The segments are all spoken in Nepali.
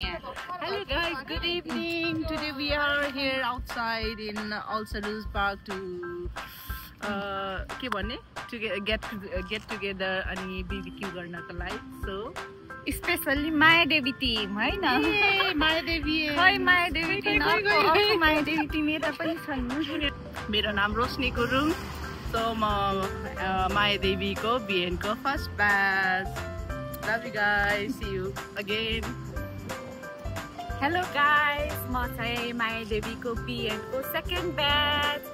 Hello guys, good evening. Today we are here outside in Alsaru's Park to get together अनि BBQ गर्नको लागि. So especially Mayadevi team, हैन? ए मायादेवी खै Mayadevi team अर्को Mayadevi team यता पनि छन्. मेरो नाम रोशनी गुरुङ. So म Mayadevi को BN को first batch. Love you guys. See you again. Hello guys, म चाहिँ Mayadevi को BN को second batch.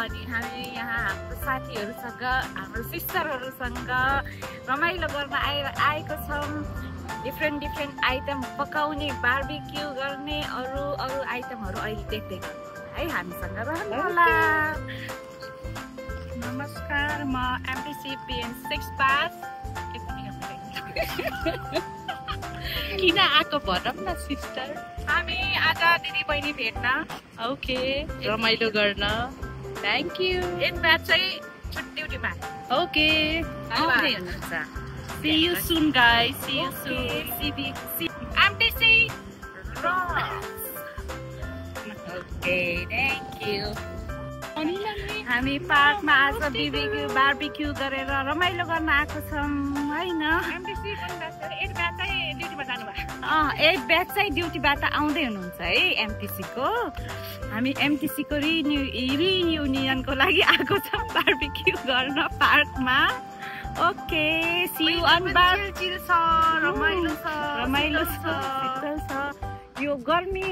अनि हामी यहाँ हाम्रो साथीहरुसँग हाम्रो सिस्टरहरुसँग रमाइलो गर्न आएको छौं. डिफरेन्ट आइटम पकाउने, बारबिक्यू गर्ने, अरु आइटमहरु अहिले देख्दै गर्नु है. हामीसँग रहनु होला. नमस्कार, म MPC BN 6 batch. किन आको भनौँ न सिस्टर. हामी आज दिदी बहिनी भेट्न. ओके, रमाइलो गर्न. Thank you. एक ब्याच चाहिँ छुट्टी ड्युटीमा. ओके, आउँदै हुनुहुन्छ. See you soon guys. See you soon. CBC MTC Okay, thank you. हामी पार्कमा आज बारबिक्यू गरेर रमाइलो गर्न आएको छौं हैन. एमटीसी पनि एट ब्याच चाहिँ ड्युटीमा जानु भयो. एट ब्याच चाहिँ ड्युटीबाट आउँदै हुनुहुन्छ है एमटीसी को. हामी एमटीसी को रियुनियनको लागि आएको छौं बारबिक्यू गर्न पार्कमा. ओके, सी यू अन बार. चिल छ, रमाइलो छ. यो गर्मी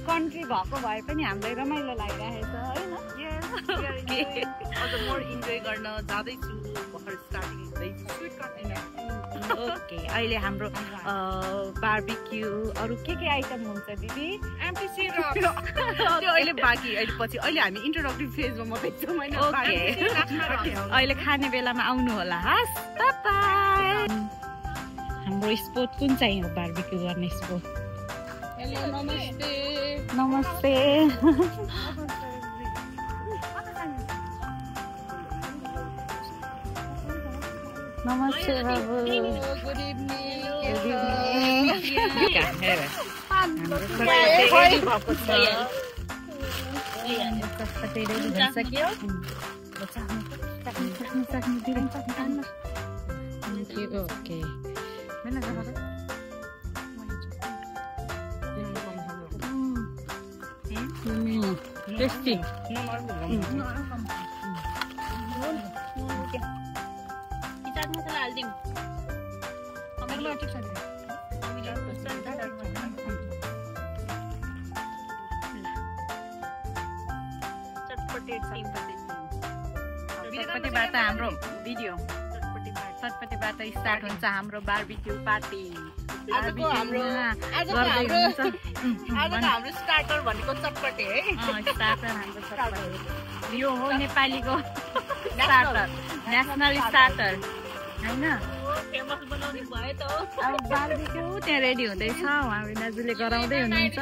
कन्ट्री भएको भए पनि हामीलाई रमाइलो लागिरहेछ हैन. अझ मोर इन्जोय गर्न जाँदैछु. भर्खर स्टार्टिङ हुँदैछ. ओके, अहिले हाम्रो बारबिक्यू अरु के आइटम हुन्छ दिदी? एमटीसी र त्यो अहिले बाँकी. अहिले हामी इन्ट्रोडक्टिभ फेजमा मात्रै छौँ हैन. ओके, अहिले खाने बेलामा आउनु होला. हस्, बाइ बाइ. हाम्रो स्पोर्ट कुन चाहिँ हो बारबिक्यू गर्ने स्पोर्ट? हेलो, नमस्ते. नमस्ते. नमस्ते बाबु. Good evening. टेस्टी. मसला हाल्दिम. चटपटेबाट हाम्रो भिडियो चटपटेबाट स्टार्ट हुन्छ हाम्रो बारबिक्यू पार्टी. आजको हाम्रो स्टार्टर भनेको चटपटे है. स्टार्टर हाम्रो चटपटे. यो हो नेपालीको स्टार्टर, नेसनल स्टार्टर हैन. फेमस बनाउने भयो त हो. अब बारबिक्यू त्यहाँ रेडी हुँदैछ. हामी दाजुले गराउँदै हुनुहुन्छ.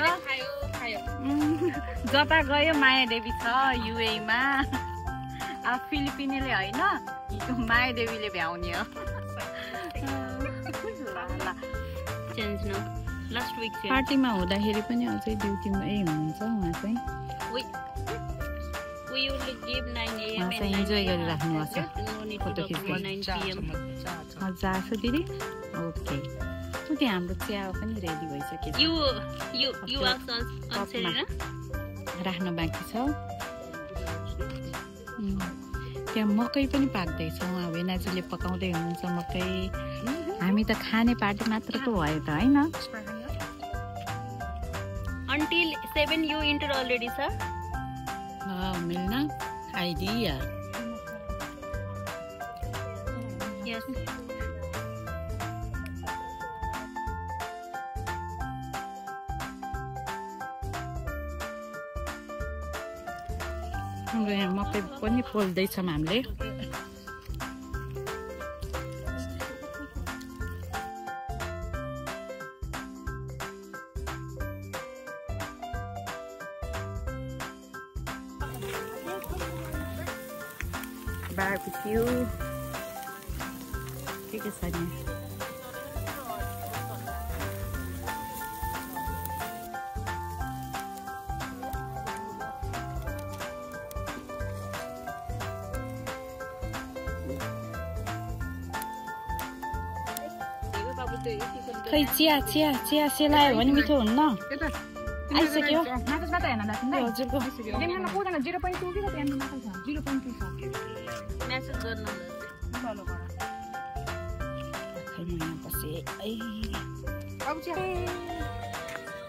जता गयो मायादेवी छ युए मा. अब फिलिपिनेले हैन, मायादेवीले भ्याउने हो. लास्ट वीक पार्टीमा हुँदाखेरि पनि अझै ड्युटीमा हुनुहुन्छ उहाँ चाहिँ. इन्जोय गरिराख्नु भएको छ. फोटो खिच्दै मजा आएको छ दिदी. ओके, त्यहाँ हाम्रो चिया पनि रेडी भइसकेको छ. राख्न बाँकी छ. त्यहाँ मकै पनि पाक्दैछ. उहाँ भेनाजुले पकाउँदै हुनुहुन्छ मकै. हामी त खाने पार्टी मात्र त भयो त हैन. Until 7 you entered already, sir? Milna idea. Yes. हाम्रो यहाँ मकै पनि पोल्दैछौँ हामीले. Barbecue. के छ नि? खै चिया चिया चिया सेलायो भने मिठो हुन्न आइसक्यो हजुरको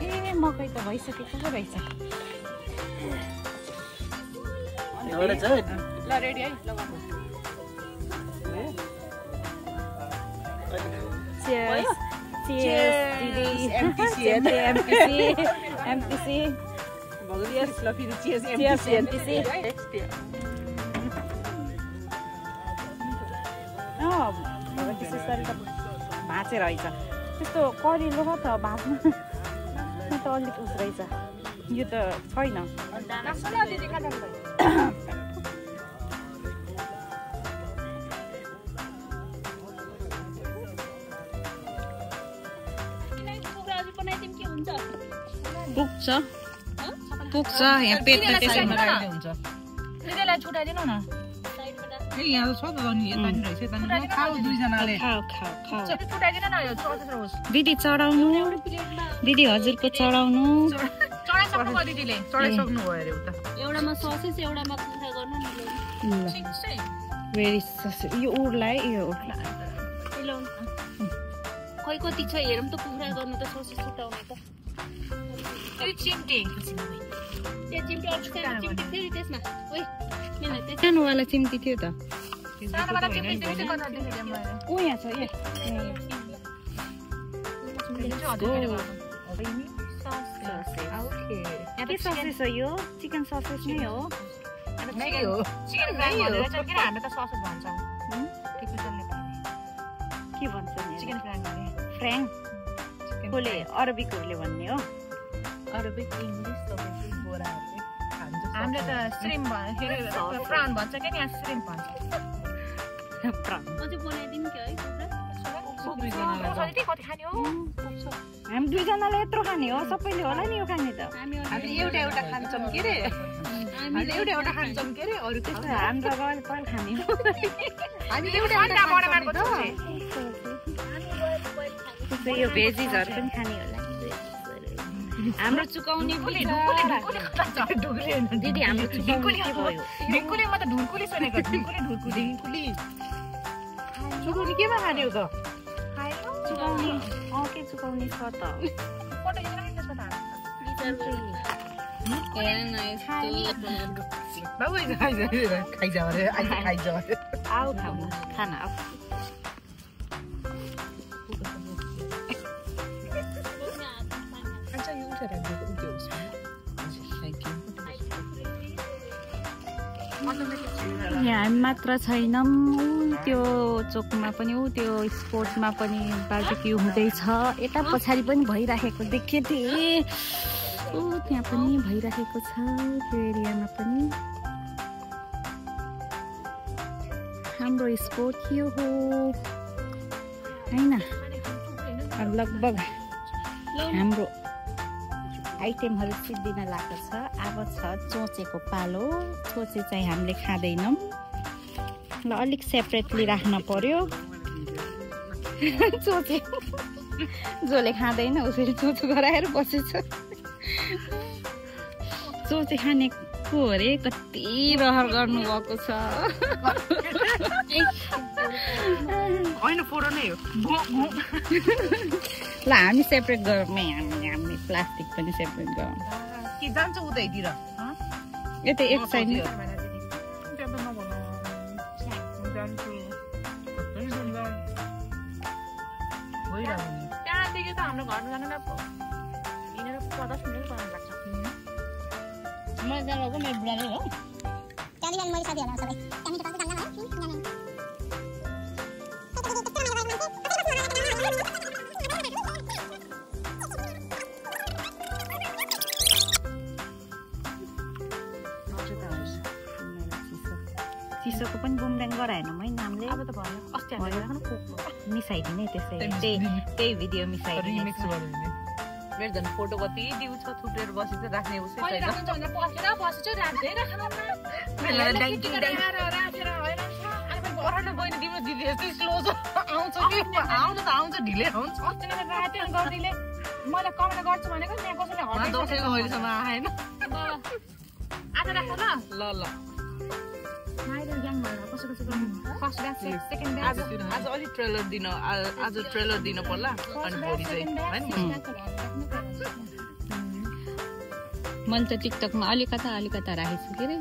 ए मकै त भइसकेको पो रहेछ ल रेडी है Cheers. Cheers. MTC MTC. Cheers ल फेरि cheers MTC. त्यसरी त भाँचेर रहेछ त्यस्तो करिलो त भाँच्नु त अलिक उस रहेछ यो त छैन पुग्छ यहाँ पेटमा त्यसैमा हुन्छ त्यसलाई छुटाइदिनु न ए यहाँ छ त नि यता नि रहेछ यता नि खाऊ दुई जनाले खाऊ छुटाइदिनु न यो चौरस होस् दिदी चढाउनु दिदी हजुरको चढाउनु चढाइसक्नु भयो दिदीले चढाइसक्नु भयो अरे उता एउटामा ससेज एउटामा कुखुरा गर्नु नि भेरी ससेज यो उर्लाई यो उर्लाई खै कति छ हेरौँ त कुखुरा गर्नु त ससेज छुटाउनु त चिम्टे त्यो चिम्टे अर्को चिम्टे फेरि त्यसमा ओइ सानोवाला चिम्टी थियो त सानोवाला चिम्टे त्यसै गर्न देखेँ मैले ओ यहाँ छ के ससेज हो यो चिकन ससेज नै हो चिकन फ्राई भनेर चाहिँ किन हामी त ससेज भन्छौँ के भन्छ चिकन फ्राई भने फ्र्याङ कसले अरबिकहरूले भन्ने हो अरबिक इङ्ग्लिस सबै गोराहरूले खान्छ हामीले त श्रिम प्रान भन्छ के यहाँ श्रिम भन्छ प्रान अझै बनाइदिनु के है कति खाने हो हामी दुईजनाले यत्रो खाने हो सबैले होला नि यो खाने त हामी एउटा खान्छौँ के रे हामीले एउटा खान्छौँ के रे अरू त्यस्तो हाम्रो गल पल खाने हामी एउटा यो भेजिजहरू पनि खाने होला हाम्रो चुकाउने दिदी हाम्रो चुकाउने के भयो ढुकुले म त ढुकुले सुनेको ढुकुले चुकाउने केमा खाने हो त चुकाउने के चुकाउने छ त खाइजा अरे आऊ खाऊ खाना आऊ यहाँ मात्र छैनौँ त्यो चोकमा पनि त्यो स्पोर्टमा पनि बार्बिक्यू हुँदैछ यता पछाडि पनि भइराखेको देखेँ थिएँ त्यहाँ पनि भइराखेको छ त्यो एरियामा पनि हाम्रो स्पोर्ट यो हो होइन लगभग हाम्रो आइटेमहरू सिद्धिन लागेको छ अब छ चोचेको पालो चोचे चाहिँ हामीले खाँदैनौँ ल अलिक सेपरेटली राख्न पर्यो चोचे जसले खाँदैन उसले चोचो गराएर बसेछ चोचे खानेको अरे कति रहर गर्नुभएको छ होइन फोटो नै हो ल हामी सेपरेट गरौँ हामी प्लास्टिक पनि सेपरेट गरौँ के जान्छ उतैतिर यतै एक साइड त्यहाँदेखि त हाम्रो घरमा जानु हिँडेर 50 मिनट पर्न लाग्छ म जाँदा मेरो बुढाले हो त्यहाँदेखि मैले साथीहरूलाई सबै त्यहाँदेखि त जान्न चिसोको पनि बुमराङ गराएन है नामले अब त भयो अस्ति मिसाइदिने त्यसै त्यही भिडियो मिसाइदिने मेरो झन् फोटो कति दिउ छ थुप्रेर बसेर राख्ने उसै छैन पराले बहिनी तिम्रो दिदी यस्तै स्लो छ आउँछ कि आउन त आउँछ ढिलै आउँछ अस्ति नै राति गर्दिले मैले कमेन्ट गर्छु भनेको यहाँ कसैले हटाउँछ दसैँको अहिलेसम्म आएन आज राख्छ ल ल माइरो ग्याङ भएर कसो गर्नु फर्स्ट ब्याच सेकेन्ड ब्याच आज अलि ट्रेलर दिन आज ट्रेलर दिन पर्ला अनि भोलि चाहिँ हैन मैले त टिकटकमा अलिकता राखेछु के रे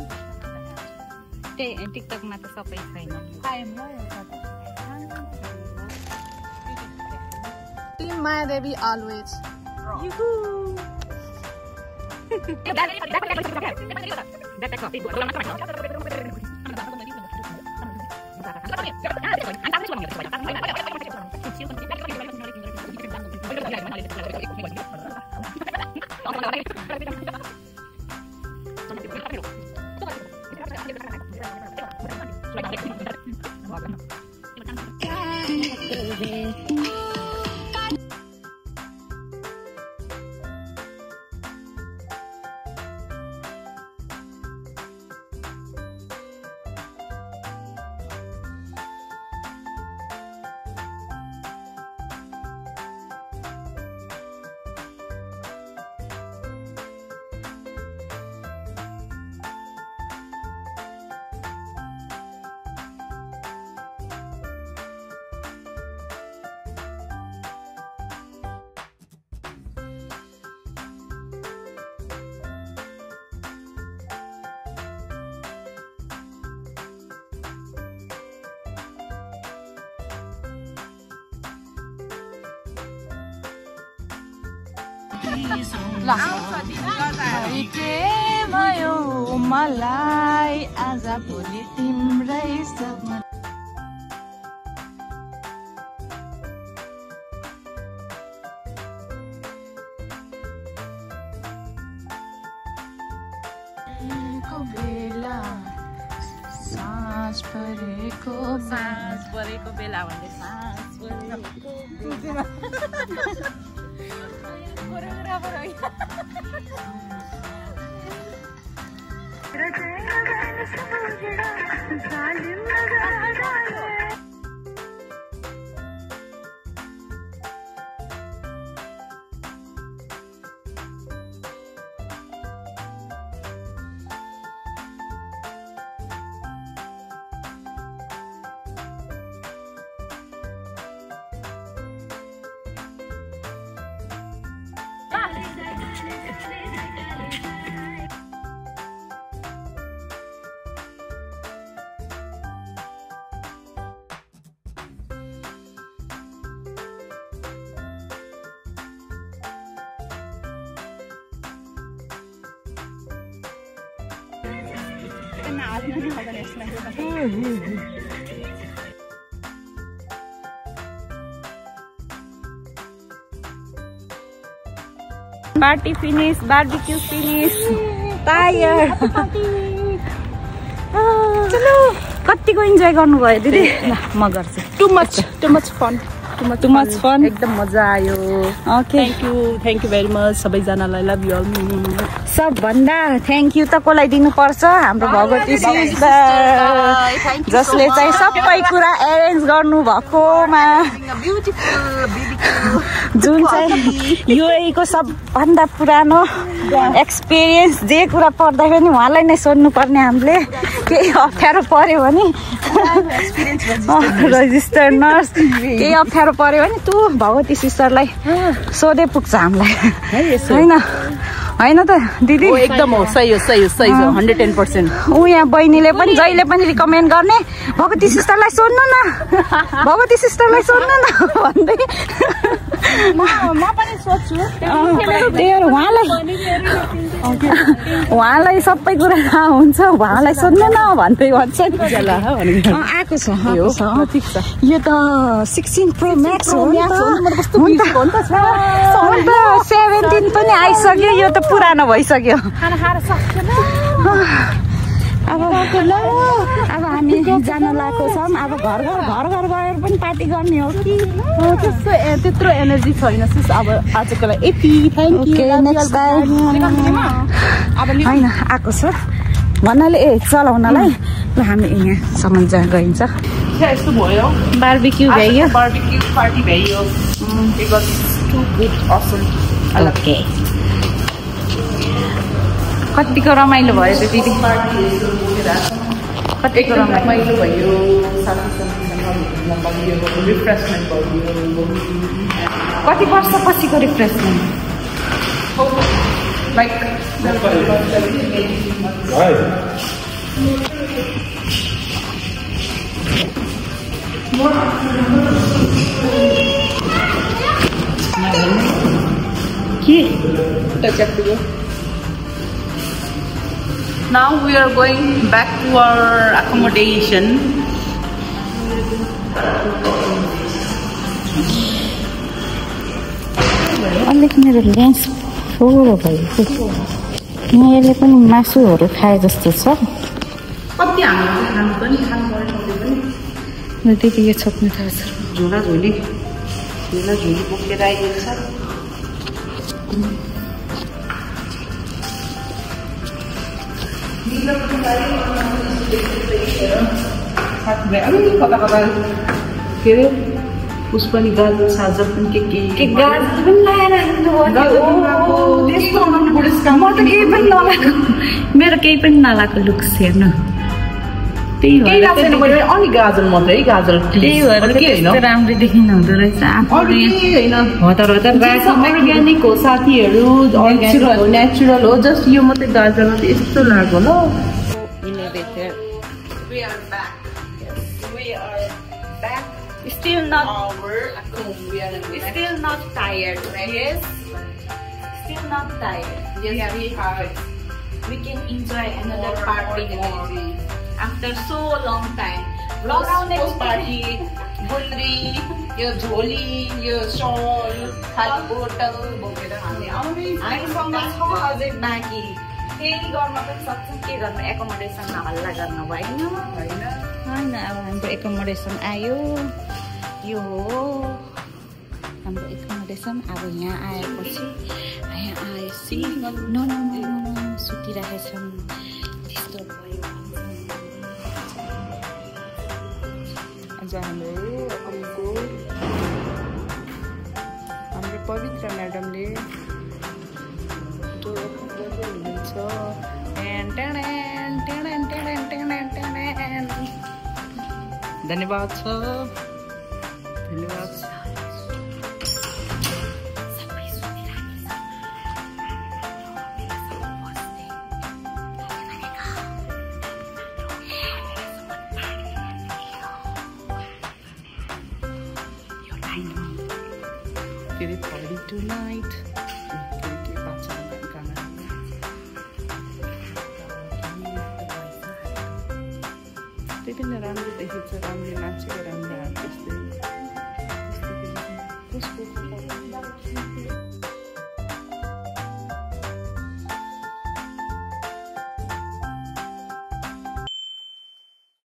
त्यही टिकटकमा त सबै छैन टिम माया देवी अलवेज के भयो मलाई आज भोलि तिम्रै सपना बेला साँझ परेको बेला भन्दै साँझ Party finish, barbecue finish, tired. चलो कतिको इन्जोय गर्नुभयो दिदी म गर्छु too much fun too much fun एकदम मजा आयो okay thank you very much सबैजनालाई लभ यु अल सबभन्दा थ्याङ्क यू त कसलाई दिनुपर्छ हाम्रो भगवती सिस्टर जसले चाहिँ सबै कुरा एरेन्ज गर्नु भएकोमा जुन चाहिँ युएको सबभन्दा पुरानो एक्सपिरियन्स जे कुरा पर्दा पनि उहाँलाई नै सोध्नु पर्ने हामीले केही अप्ठ्यारो पर्यो भने रजिस्टर्ड नर्स केही अप्ठ्यारो पर्यो भने तँ भगवती सिस्टरलाई सोधे पुग्छ हामीलाई होइन होइन त दिदी एकदम हो सही हो 110%। ऊ यहाँ बहिनीले पनि जहिले पनि रिकमेन्ड गर्ने भगवती सिस्टरलाई सोध्नु न भन्दै म पनि सोध्छु उहाँलाई सबै कुरा थाहा हुन्छ उहाँलाई सोध्नु न भन्दै भन्छ आएको छ यो त 16 प्रो म्याक्स हो नि त 17 पनि आइसक्यो यो त पुरानो भइसक्यो अब हामी जान लागेको छौँ अब घर घर गएर पनि पार्टी गर्ने हो कि त्यत्रो एनर्जी छैन सिस अब आजको लागि यति थ्याङ्क यू होइन आएको छ भन्नाले चलाउनलाई ल हामी यहाँसम्म गइन्छ यस्तो भयो बार्बिक्यू भयो बार्बिक्यू पार्टी भयो it was too good awesome okay कतिको रमाइलो भयो त दिदी कतिको रमाइलो भयो साथीसँग रिफ्रेसमेन्ट भयो कति वर्षपछिको refreshment like Now we are going back to our accommodation. अलिक मेरो लेन्स ठुलो भयो मैले पनि मासुहरू खाए जस्तो छ कति हाम्रो खानु पनि खानु पर्यो त्यति यो छोप्नु थाहा छ झोला झोली बोकेर आइदिएको छ कता कता के अरे उस पनि गाजर साजर पनि के गाजर पनि लगाएर म त केही पनि नलाएको मेरो केही पनि नलाएको लुक्स हेर्नु त्यही भएर अनि गाजर मात्रै गाजर त्यही भएर राम्रो देखिन हुँदो रहेछ हतार अर्ग्यानिक हो साथीहरू नेचुरल हो जस्ट यो मात्रै गाजर मात्रै यस्तो लाग्यो ल Still not tired, right? Yes. Still not tired. Yes, we can enjoy another party after so long time. Post party, bulri, यो झोली, यो shawl, खाली बोतल बोकेर हामी आउने हामीसँग छ अझै बाँकी फेरि गर्न पनि सक्छौँ के गर्नु एकोमोडेसनमा हल्ला गर्नु भएन होइन अब हाम्रो एकोमोडेसन आयो यो हो हाम्रो एकोमोडेसन अब यहाँ आएपछि यहाँ आएपछि सुतिरहेछौँ त्यस्तो भयो आज हाम्रो पवित्र म्याडमले हुनुहुन्छ धन्यवाद छ party tonight. त्यति नै राम्रो देखेको छ राम्रो मान्छे राम्रो आर्टिस्ट